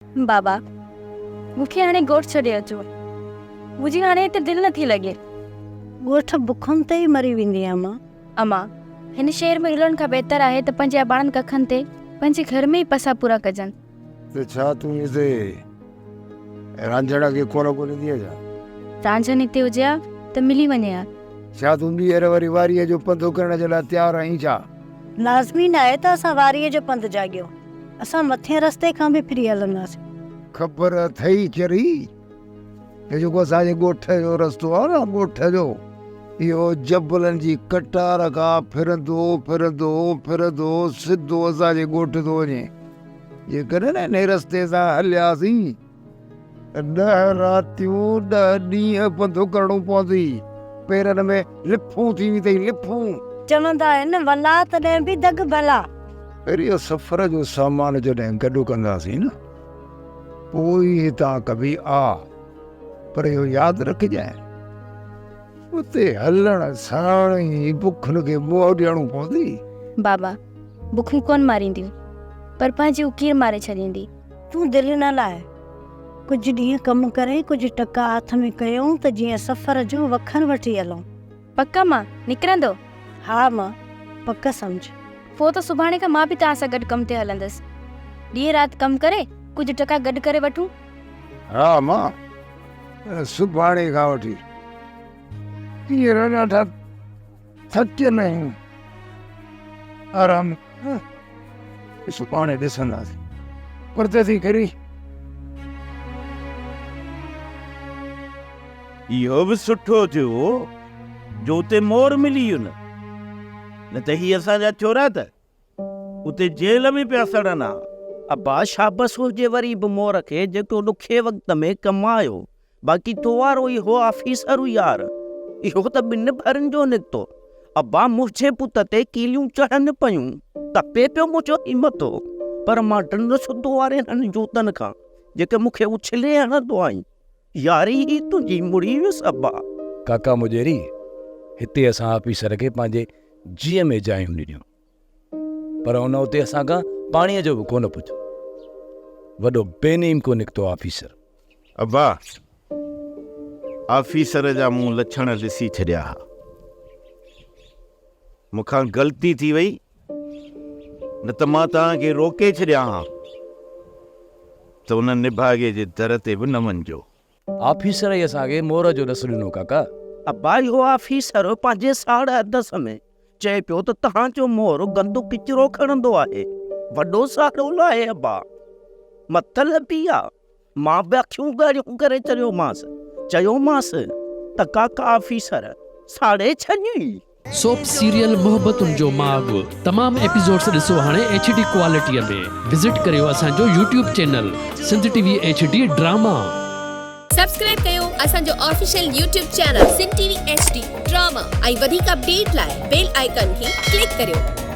بابا، مون کي هاڻي ڳوٺ ڇڏي اچو. منهنجي هاڻي هتي دل نٿي لڳي. ڳوٺ بکن تي ئي مري ويندي امان. امان، هن شهر ۾ رلڻ کان بهتر آهي ته پنهنجي اباڻن ڪکن تي پنهنجي گهر ۾ ئي پساهه پورا ڪجن. ته ڇا تون هتي رانجهڻ کي ڪونه ڳوليندينء ڇا؟ رانجهن هتي هجي ها ته ملي وڃي ها. ڇا تون ٻيهر وري واريء جو پنڌ ڪرڻ جي لاء تيار آهين ڇا؟ لازمي ناهي ته اسان واريء جو پنڌ جاڳيون. اسان مٿين رستي کان به ڦري هلنداسين. خبر اٿئي چري، هي جيڪو اسان جي ڳوٺ جو رستو آهي نه ڳوٺ جو، اهو جبلن جي قطار کان ڦرندو ڦرندو ڦرندو سڌو اسان جي ڳوٺ ٿو وڃي. جيڪڏهن انهي رستي سان هلياسين ته ڏهه راتيون ڏهه ڏينهن پنڌ ڪرڻو پوندئي. پيرن ۾ لڦون ٿي ويندئي لڦون. چوندا آهن ولا تڏهن به دڳ ڀلا. پر اهو سفر جو سامان جڏهن گڏ ڪنداسين نه پوء ئي هتان ڪبي آ. پر اهو ياد رکجانء اتي هلڻ ساڻ ئي بکن کي منهن ڏيڻو پوندئي. بابا بکون ڪونه مارينديون پر پنهنجي اڪير ماري ڇڏيندي. تون دل نه لاء. ڪجهه ڏينهن ڪم ڪري ڪجهه ٽڪا هٿ ۾ ڪيون ته جيئن سفر جو وکر وٺي هلون. پڪ مان نڪرندو؟ ها مان پڪ سمجهه. پوء ته سڀاڻي کان مان به توهان سان گڏ ڪم تي هلندس. ڏينهن رات ڪم ڪري ڪجهه ٽڪا گڏ ڪري وٺون. ها مان سڀاڻي کان وٺي هينئر ڏاڍا ٿڪيل آهيون. آرام سڀاڻي ڏسنداسين. پرتي ٿي ڪري. اهو به سٺو ٿيو جو اتي مور ملي ويو نه، نه ته هي اسان جا ڇورا ته اتي جيل ۾ پيا سڙن ها. ابا شابس هجي وري به مور کي جيڪو ڏکي وقت ۾ ڪم آيو. باقي تو وارو اهو آفيسر يار اهو ته ٻن ڀرن جو نڪتو. ابا منهنجي پٽ تي ڪيليون چڙهن پيون، تپي پيو منهنجو هي مٿو، پر مان ڊنس تو واري هنن جوتن کان جيڪي مون کي اڇلي هڻندو آهين. ياري هي تنهنجي مڙي ويس ابا. ڪاڪا مجيري، هتي اسان آفيسر کي پنهنجي جيء ۾ جايون ڏنيون، پر هن اتي اسان کان پاڻيء جو به ڪونه پڇيو. وڏو بي نيمڪو نڪتو آفيسر. ابا، آفيسر جا مون لڇڻ ڏسي ڇڏيا ها. مون کان غلطي ٿي وئي، نه ته مان توهان کي روڪي ڇڏيان ها ته ان نڀاڳي جي در تي به نه وڃجو. آفيسر ئي اسان کي مور جو ڏس ڏنو ڪاڪا. ابا اهو آفيسر پنهنجي ساڙ حدس ۾ چئي پيو ته توهان جو مور گندو ڪچرو کڻندو آهي. وڏو ساڙول آهي ابا. مطلب ئي آ. مان به اکيون ڳاڙهيون ڪري چريومانس. چيومانس ته ڪاڪا آفيسر ساڙي ڇڏيئي. سوپ سيريل محبتن جو ماڳ تمام ايپيسوڊس ڏسو هاڻي ايڇ ڊي ڪوالٽي ۾ وزٽ ڪريو اسان جو YouTube channel Sindh T V H D drama. Subscribe ڪيو اسان جو official YouTube channel Sindh T V H D drama ۽ وڌيڪ اپڊيٽ لاء بيل آئيڪان کي ڪلڪ ڪريو.